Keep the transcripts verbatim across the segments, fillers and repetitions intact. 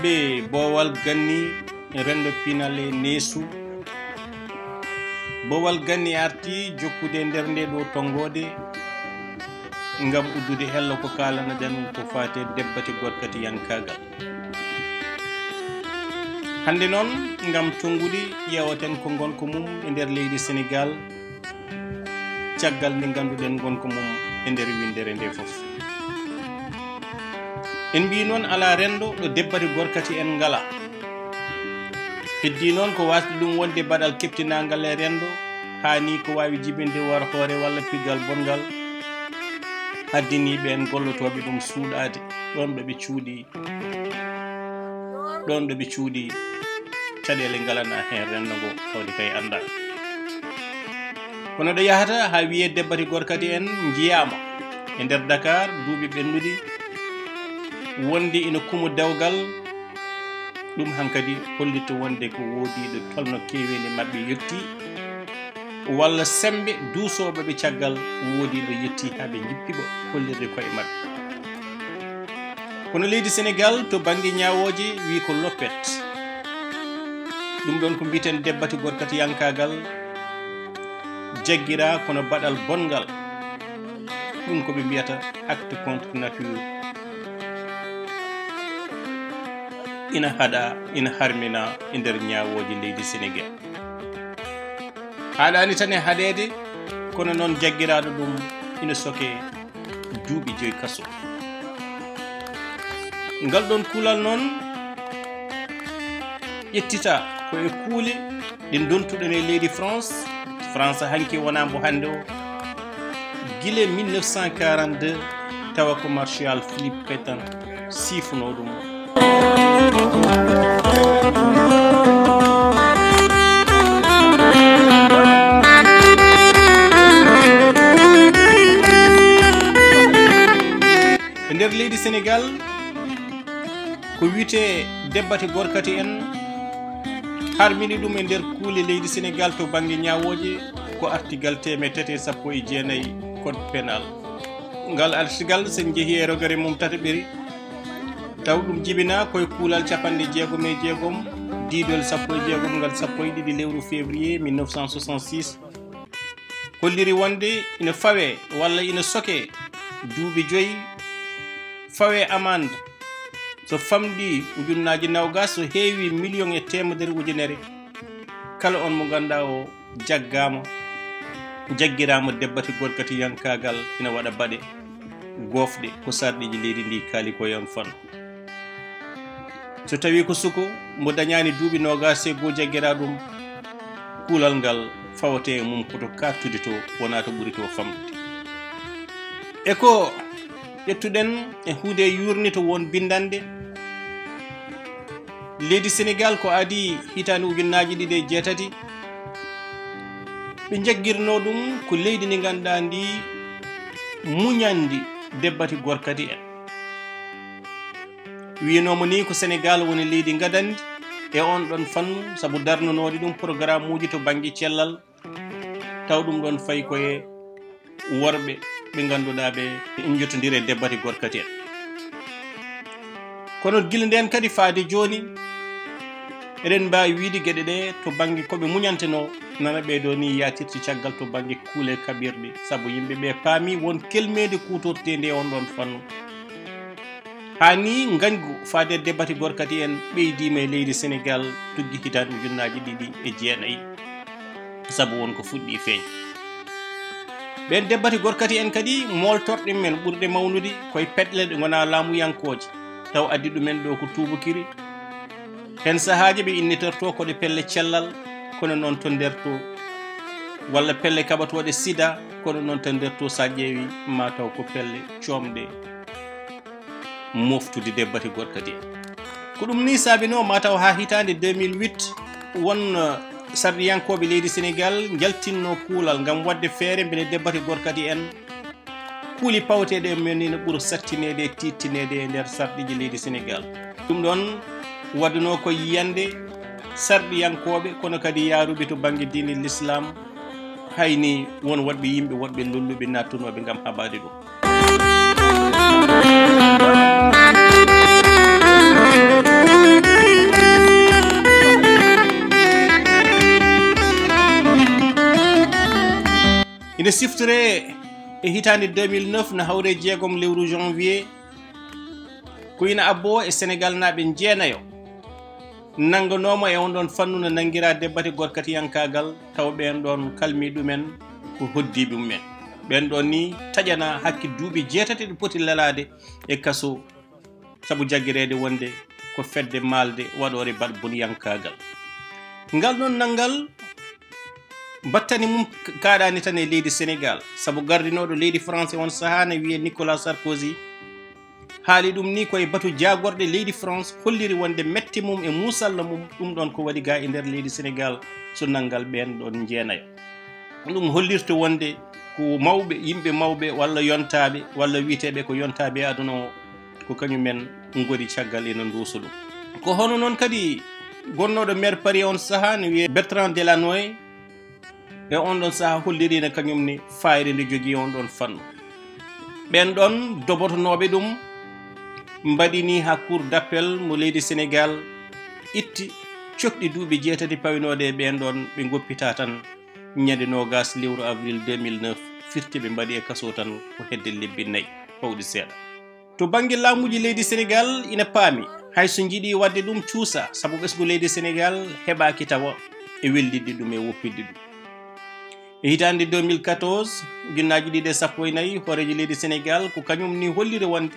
Ɓe boowal ganni renndo pinal e neesu. Boowal ganni arti jokkude nder nde ɗo tonngoode ngam uddude hello ko kaalanaɗen ko faati e debbati gorkatiyankaagal. Hannde noon, ngam tonngude, ƴeewaten ko ngonka mum e nder leydi Senegaal, caggal nde ngannduɗen ngonka mum e nder winndere nde fof. En mbii noon alaa renndo ɗo debbati gorkati en ngalaa. Heddii noon ko waasde ɗum wonde baɗal keptinaangal e renndo, haa nii ko waawi jibinde war hoore walla piggal bonngal, addanii ɓeen gollotooɓe ɗum suuɗaade ɗoon ɗo ɓe cuuɗi. Ɗoon ɗo ɓe cuuɗi, caɗeele ngalana heen renndo ngo, tawde kay anndaa. Kono ɗo yahata haa wiyee debbati gorkati en njiyaama e nder Dakar duuɓi ɓennuɗi, wonde ina kuma dewgal, ɗum hankadi hollitta wonde ko woodiiɗo tolno keeweendi maɓɓe yettii, walla semmbe duusooɓe ɓe caggal woodiiɗo yettii haa ɓe njippiɓa hollirde koye maɓɓe. Kono leydi Senegaal to bannge ñaawooje wii ko loppet. Ɗum ɗoon ko mbiyeten debbati gorkatiyankaagal jaggiraa kono baɗal bonngal. Ɗum ko ɓe mbiyata acte contre nature. Ina haɗa, ina harmina e nder ñaawooje leydi Senegaal. Haaɗaani tan e haɗeede, kono noon jaggiraaɗo ɗum ina sokee duuɓi joyi kaso. Ngal ɗoon kuulal noon ƴettita ko e kuule ɗe ndontuɗen e leydi France. France hanki wonaa mbo hannde o. Gila mille neuf cent quarante-deux, tawa ko Marshal Philippe Pétain siifunoo ɗum. E nder leydi Senegaal, ko wiyetee debbati gorkati en, harmini ɗum e nder kuule leydi Senegaal to bannge ñaawooje, ko artigal teemeɗɗe tati e sappo e jeenayi code pénal. Ngal artigal, so en njehii e rogere mum tataɓere, taw ɗum jibinaa ko e kuulal capanɗe jeegom e jeegom, diidol sappo e jeegom ngal sappo e ɗiɗi lewru février mille neuf cent soixante-six, holliri wonde ina fawee walla ina sokee duuɓi joyi, fawee amande so famɗi ujunnaaji noogaas, so heewi miliyoŋ e teemedere ujunere, kala on mo ngannduɗaa o jaggaama, jaggiraama debbati gorkatiyankaagal, ina waɗa baɗe goofɗe ko sarɗiiji leydi ndi kaali ko e oon fannu. So tawii ko suko mo dañaani duuɓi noogaas e goo jaggiraa ɗum, kuulal ngal fawetee e mum ko to kaartudi to, wonaa to ɓuri to famɗude. E ko ƴettuɗen e huunde yuurnito won binndannde. Leydi Senegaal ko adii hitaande ujunnaaji ɗiɗi e jeetati, ɓe njaggirnoo ɗum ko leydi ndi ngannduɗaa ndi muñanndi debbati gorkati en. Wiyanooma ni ko Senegaal woni leydi ngadandi e oon ɗoon fannu, sabu darnanoode ɗum programmuuji to bannge cellal, taw ɗum ɗoon fayi ko e worɓe ɓe ngannduɗaa ɓe ina njottondiri e debbati gorkati en. Kono gila ndeen kadi faade jooni, eɗen mbaawi wiyde geɗe ɗe to bannge ko ɓe muñantenoo, nana ɓee ɗoo ni yaatirta caggal to bannge kuule kaɓirɗe, sabu yimɓe ɓe paami won kelmeende kuutorteendi e oon ɗoon fannu. Haa ni ngañgu faade debbati gorkati en ɓeydiima e leydi Senegaal tuggi hitaande ujunnaaji ɗiɗi e jeenayi, sabu won ko fuɗɗii feeñ. Ɓeen debbati gorkati en kadi mooltorɗe men ɓurɗe mawnude ko e peɗle ɗe ngonaa laamuyankooje, taw addi ɗumen ɗo ko tuubakiri. Heen sahaaji ɓe innitorto ko ɗe pelle cellal, kono noon to nder to, walla pelle kaɓatooɗe sida, kono noon to nder to so a ƴeewi ma taw ko pelle coomɗe moftude debbati gorkati en. Ko ɗum ni saabinoo ma taw haa hitaande deux mille huit won, eh, sarɗiyankooɓe leydi Senegaal njaltinno kuulal ngam waɗde feere mbele debbati gorkati en kuuli pawateeɗe e men ina ɓura sattineede e tiittineede e nder sarɗiiji leydi Senegaal. Ɗum ɗoon waɗunoo ko yiyande sarɗiyankooɓe, kono kadi yaaruɓe to bannge diine Lislaam, hay ni won woɗɓe yimɓe, woɗɓe lolluɓe naattunooɓe ngam haɓaade ɗum. Siftere e hitaande deux mille neuf na hawre jeegom lewru janvier, ko ina abboo e Senegaalnaaɓe jeenayo nannganooma e on ɗon fannu no nanngiraa debbati gorkatiyankaagal, tawa ɓeen ɗon kalmi ɗumen ko hoddiiɓe mumen. Ɓeen ɗon ni taƴanaa hakke duuɓi jeetati ɗo poti lelaade e kaso sabu jaggireede wonde ko fedde maalde waɗoore baɗboniyankaagal. Ngal ɗon nanngal battane mum kaaɗaani tan e leydi Senegaal, sabu gardinooɗo leydi France on sahaa ne wiyee Nicolas Sarkozy, haali ɗum ni ko e batu jaagorɗe leydi France holliri wonde mette mum e muusalla mum, ɗum ɗon ko waɗi gaa e nder leydi Senegaal so nanngal ɓeen ɗon jeenayo. Ɗum hollirta wonde ko mawɓe, yimɓe mawɓe walla yontaaɓe walla wiyeteeɓe ko yontaaɓe e aduna o, ko kañumen ngoni caggal ina nduusa ɗum. Ko hono noon kadi gonnooɗo maire Paris on sahaa ne wiyee Bertrand Delanoë, e on ɗon sahaa holliriino kañum ne faayre nde jogii on ɗon fannu. Ɓeen ɗon dobotonooɓe ɗum mbaɗi ni haa Cour d'appel mo leydi Senegaal itti cokɗi duuɓi jeetati pawnooɗe e ɓeen ɗon ɓe ngoppitaa tan ñande noogas lewru avril deux mille neuf, firti ɓe mbaɗi e kaso tan ko hedde lebbi nayi pawɗi seeɗa. To bannge laamuuji leydi Senegaal ina paami, hay so njiɗi waɗde ɗum cuusa, sabu ɓesngu leydi Senegaal heɓaaki tawa e wellitde ɗum e woppitde ɗum. E hitaande deux mille quatorze, ujunnaaji ɗiɗi e sappo e nayi, hooreejo leydi Senegaal ko kañum ni holliri wonde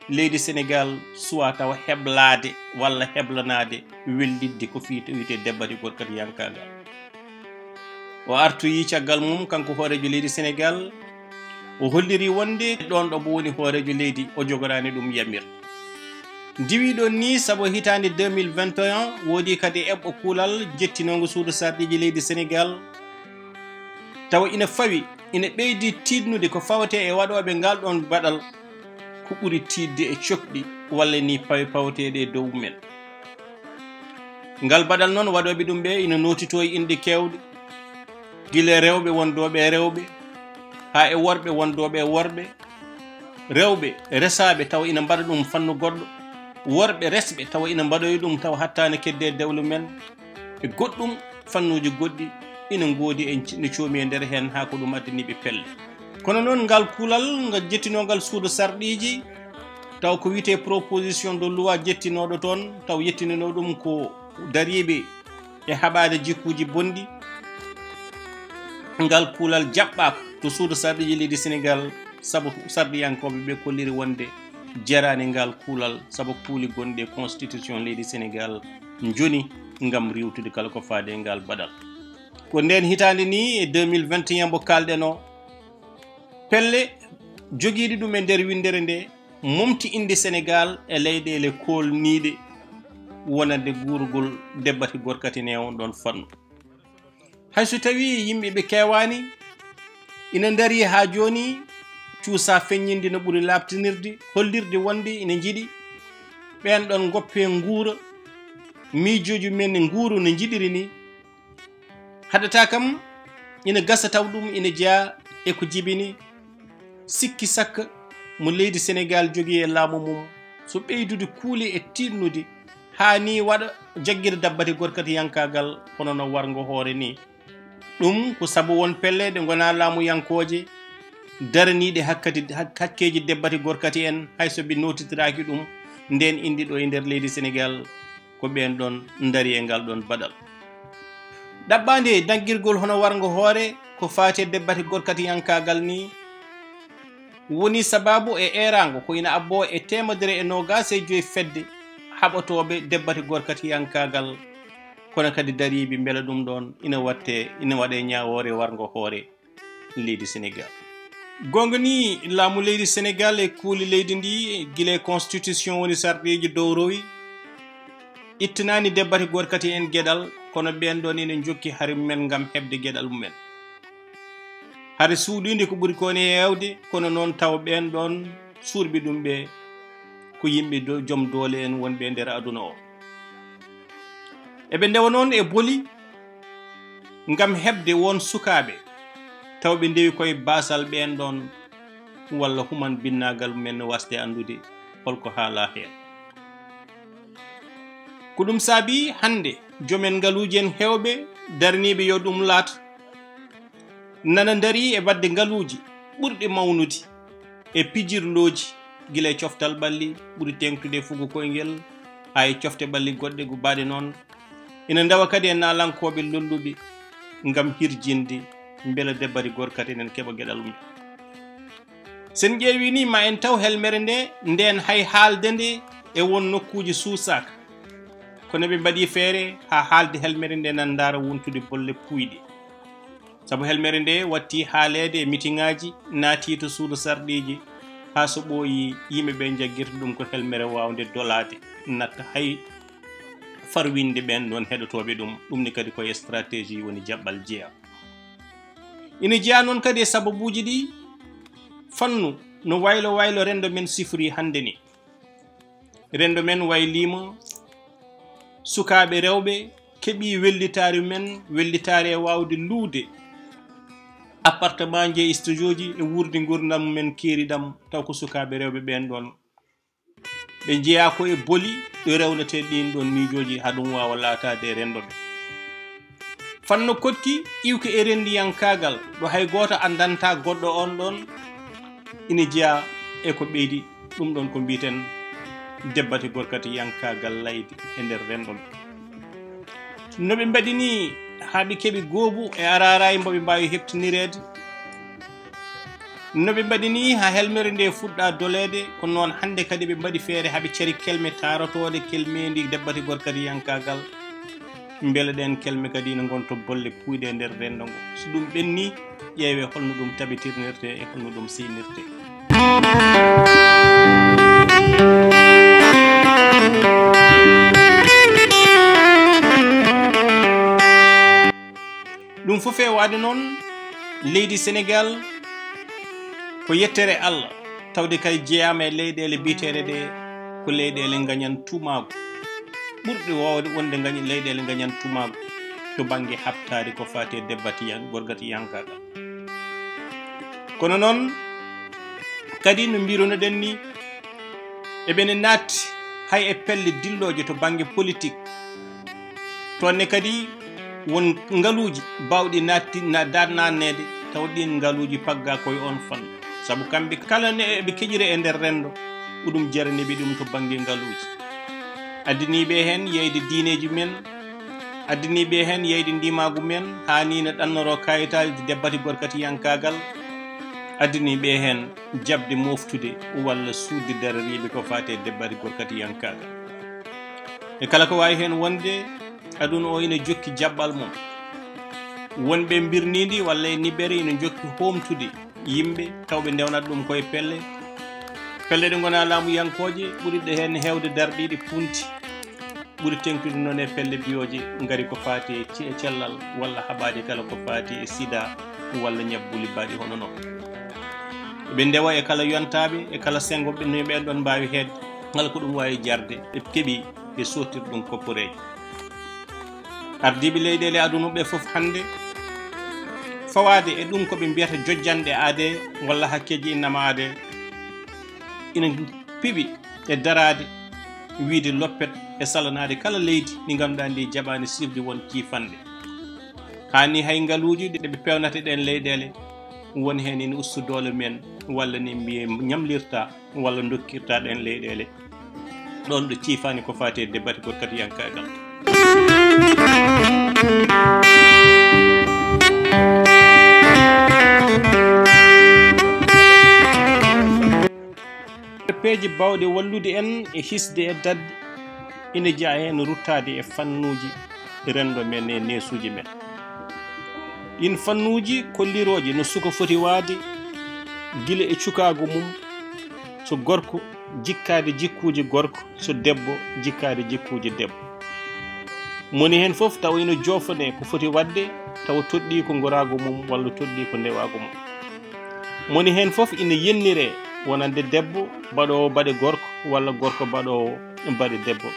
leydi Senegaal suwaa tawa heblaade walla heblanaade wellitde ko fii to wiyetee debbati gorkatiyankaagal. O artoyi caggal mum kanko hooreejo leydi Senegaal, o holliri wonde ɗon ɗo mo woni hooreejo leydi o jogoraani ɗum yamirde. Ndiwi ɗon ni sabu hitaande deux mille vingt et un woodi kadi eɓɓo kuulal jettinoongo suudu sarɗiiji leydi Senegaal, tawa ina fawi, ina ɓeydi tiiɗnude ko fawetee e waɗooɓe ngal ɗon baɗal ko ɓuri tiiɗde e cokɗi walla ni pawe paweteeɗe e dow mumen. Ngal baɗal noon waɗooɓe ɗum ɓe ina nootitoo e inɗe keewɗe, gila e rewɓe wondooɓe e rewɓe, haa e worɓe wondooɓe e worɓe, rewɓe resaaɓe tawa ina mbaɗa ɗum fannu goɗɗo, worɓe resɓe tawa ina mbaɗoyi ɗum tawa hattaani kedde e dewle men, e goɗɗum fannuuji goɗɗi ina ngoodi e ne coomi e nder heen haa ko ɗum addani ɓe pelle. Kono noon ngal kuulal ngal jettinoo ngal suudu sarɗiiji, taw ko wiyetee proposition de loi jettinooɗo toon, taw yettininoo ɗum ko dariiɓe e haɓaade jikkuuji bonɗi. Ngal kuulal jaɓɓaaka to suudu sarɗiiji leydi Senegaal, sabu sarɗiyankooɓe ɓe kolliri wonde jaraani ngal kuulal, sabu kuuli gonɗi e constitution leydi Senegaal njoni ngam riiwtude kala ko faade e ngal baɗal. Ko ndeen hitaande ni e deux mille vingt et un mbo kaalɗen o, pelle jogiiɗi ɗum e nder winndere nde momti innde Senegaal e leyɗeele koolniiɗe wonande guurgol debbati gorkati ne on ɗon fannu. Hay so tawii yimɓe ɓe keewaani, ina ndarii haa jooni cuusaa feññinde no ɓuri laaɓtinirde, hollirde wonde ina njiɗi ɓeen ɗon ngoppee nguura, miijooji men nguuru no njiɗiri ni. Haɗataa kam ina gasa taw ɗum ina jeyaa e ko jibini sikki sakka mo leydi Senegaal jogii e laamu mum, so ɓeydude kuule e tiiɗnude haa ni waɗa jaggirde dabbati gorkatiyankaagal hono no warngo hoore ni. Ɗum ko sabu won pelle ɗe ngonaa laamuyankooje daraniiɗe hakkati, hak-, hakkeeji debbati gorkati en, hay so ɓe nootitiraaki ɗum ndeen inndi ɗo e nder leydi Senegaal, ko ɓeen ɗon ndarii e ngal ɗon baɗal. Ɗaɓɓaande daggirgol hono warngo hoore ko faati e debbati gorkatiyankaagal ni, woni sabaabu e eeraango ko ina abboo e teemedere e noogaas e joy fedde haɓotooɓe debbati gorkatiyankaagal, kono kadi dariiɓe mbela ɗum ɗoon ina waɗtee, ina waɗee ñaawoore warngo hoore leydi Senegaal. Goonga ni, laamu leydi Senegaal e kuuli leydi ndi, gila e constitution woni sarɗiiji dowrowi, ittanaani debbati gorkati en geɗal, kono ɓeen ɗoon ina njokki hari mumen ngam heɓde geɗal mumen. Hari suuɗiinde ko ɓuri ko ne heewde, kono noon tawa ɓeen ɗoon suurɓe ɗum ɓe ko yimɓe do-, joom doole en wonɓe e nder aduna o. Eɓe ndewa noon e boli ngam heɓde won sukaaɓe, taw ɓe ndewi koye baasal ɓeen ɗoon, walla human binnaagal mumen no wasde anndude holko haalaa heen. Ko ɗum saabi hannde joomen ngaluuji en heewɓe daraniiɓe yo ɗum laat Nana ndarii e baɗde ngaluuji ɓurɗi mawnude e pijirlooji, gila e coftal ɓalli ɓuri teeŋtude e fugo koyngel, haa e cofte ɓalli goɗɗe gu baɗe noon. Ina ndewa kadi e naalankooɓe lolluɓe ngam hirjinde mbela Debbati Gorkati enen keɓa geɗal mum. Sen ƴeewi ni, ma en taw helmere nde, nden hay haalde nde e won nokkuuji suusaaka. Kono ɓe mbaɗi feere haa haalde helmere nde nan ndaara wontude bolle puuyɗe. Sabu helmere nde watti haaleede e mitiŋaaji, naati to suudu sarɗiiji, haa so ɓooyi yimɓe ɓe njaggirta ɗum ko helmere waawnde dolaade, natta hay farwinde ɓeen ɗoon heɗotooɓe ɗum. Ɗum ne kadi ko e stratégie woni jaɓɓal jeyaa. Ina jeyaa noon kadi e sababuuji ɗi fannu no waylo waylo renndo men sifori hannde ni. Renndo men wayliima, sukaaɓe rewɓe keɓii wellitaare men, wellitaare e waawde luude appartement ji e studio ji e wuurde nguurndam men keeriɗam, taw ko sukaaɓe rewɓe ɓeen ɗoon. Ɓe njeyaa ko e boli ɗo rewnetee ɗiin ɗoon miijooji haa ɗum waawa laataade e renndo ɓe. Fanno koɗki iwke e renndiyankaagal ɗo hay gooto anndantaa goɗɗo oon ɗoon, ina jeyaa e ko ɓeydi ɗum ɗoon ko mbiyeten Debbati Gorkati yankaagal laydi e nder renndo ɓe. No ɓe mbaɗi ni haa ɓe keɓi goobu e araaraay mbo ɓe mbaawi heɓtinireede. No ɓe mbaɗi ni haa helmere nde fuɗɗa doleede, ko noon hannde kadi ɓe mbaɗi feere haa ɓe cari kelme taarotooɗe, kelmeendi Debbati Gorkati yankaagal. Mbele ɗeen kelme kadi ina ngonta bolle puuyɗe e nder renndo ngo. So ɗum ɓenni, ƴeewe holno ɗum tabitirnirte e holno ɗum siynirte. Ɗum fof e waɗde noon, leydi Senegaal ko yettere Allah, tawde kadi jeyaama e leyɗeele biyeteeɗe ɗe ko leyɗeele ngañan tumaagu, ɓurɗe wawde wonde ngañ-, leyɗeele ngañan tumaagu to bannge haɓtaade ko faati e debbatiyan-, gorgatiyankaagal. Kono noon kadi, no mbirunoɗen ni, eɓene naatti hay e pelle dillooje to bannge politik. Toon ne kadi won ngaluuji baawɗi naatti-, na-, darnaanneede, tawa ɗiin ngaluuji paggaa koye oon fannu. Sabu kamɓe kala ne eɓe keƴira e nder renndo, ko ɗum jarani ɓe ɗum to bannge ngaluuji. Addanii ɓe heen yeyde diineeji men, addanii ɓe heen yeyde ndimaagu men, haa ni ne ɗannoroo kayitaaji debbati gorkatiyankaagal, addanii ɓe heen jaɓde moftude walla suuɗde daroriiɓe ko faati e debbati gorkatiyankaagal. E kala ko waawi heen wonde, aduna o ina jokki jaɓɓal mum. Wonɓe mbirniindi walla e niɓɓere ina jokki hoomtude yimɓe, taw ɓe ndewnata ɗum koye pelle. Pelle ɗe ngonaa laamuyankooje, ɓuriɗe heen heewde darɗiiɗe punti, ɓuri teeŋtude noon e pelle biyooje ngari ko faati e ce-, cellal walla haɓaaji kala ko faati e sida walla ñabbuuli baaɗi hono noon. Ɓe ndewa e kala yontaaɓe, e kala senngo ɓe, no ɓeen ɗoon mbaawi heedde, kala ko ɗum waawi jarde, ɓe keɓi ɓe soottir ɗum kopporeeje. Ardiiɓe leyɗeele aduna ɓe fof hannde, fawaade e ɗum ko ɓe mbiyata jojjanɗe aadee walla hakkeeji innama aadee, ina piɓi e daraade, wiyde loppet e salanaade kala leydi ndi ngannduɗaa ndi jaɓaani sirde won ciifanɗe. Haa ni hay ngaluuji ɗi ɓe peewnata ɗeen leyɗeele, won heen ina ustu doole men, walla ni mbiye ñamlirta, walla dokkirta ɗeen leyɗeele ɗoon ɗo ciifaani ko faati e debbati gorkatiyankaagal. Peeje baawɗe wallude en e hisde e dadde ina jeyaa heen ruttaade e fannuuji renndo men e neesuuji men. Ɗiin fannuuji kollirooje no suka foti waade gila e cukaagu mum, so gorko jikkaade jikkuuji gorko, so debbo jikkaade jikkuuji debbo. Moni heen fof tawa ina joofanee ko foti waɗde, tawa toɗɗii ko ngoraagu mum walla toɗɗii ko ndewaagu mum. Moni heen fof ina yenniree wonande debbo baɗoowo baɗe gorko walla gorko baɗoowo baɗe debbo.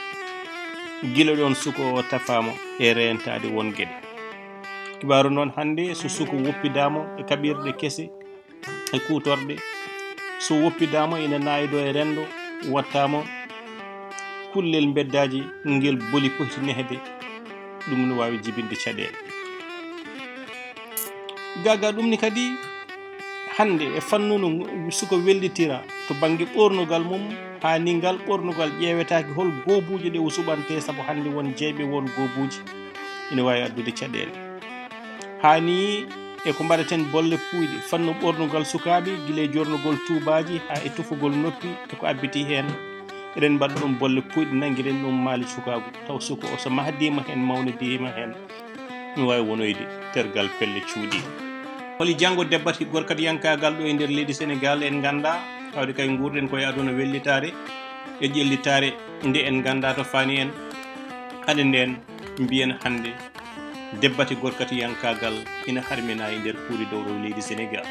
Gila ɗoon suka o tafaama e reentaade won geɗe. Kibaaru noon hannde, so suka woppidaama e kaɓirɗe kese, e kuutorɗe. So woppidaama ina naayidoo e renndo, wattaama kullel mbeddaaji ngel boli poti nehde, ɗum no waawi jibinde caɗeele. Gaga ɗum ni kadi, hannde e fannu no suka wellitira to bannge ɓornugal mum, haa ni ngal ɓornugal ƴeewetaaki hol goobuuje ɗe o suɓante, sabu hannde won jeyɓe won goobuuje ina waawi addude caɗeele. Haa ni e ko mbaɗaten bolle puuyɗe, fannu ɓornugal sukaaɓe, gila e jornugol tuubaaji haa e tufugol noppi e ko abbiti heen. Eɗen mbaɗa ɗum bolle puuyɗe, nanngiren ɗum maali sukaagu, taw suka o so mahdiima heen, mawnodiima heen, mi waawi wonoyde tergal pelle cuuɗi. Holi janngo debbati gorkatiyankaagal ɗo e nder leydi Senegaal en ngannda, tawde kay nguurɗen koye aduna wellitaare e ƴellitaare nde en ngannda to faani en. Hade nden mbiyen hannde debbati gorkatiyankaagal ina harmina e nder kuuri dowrow leydi Senegaal.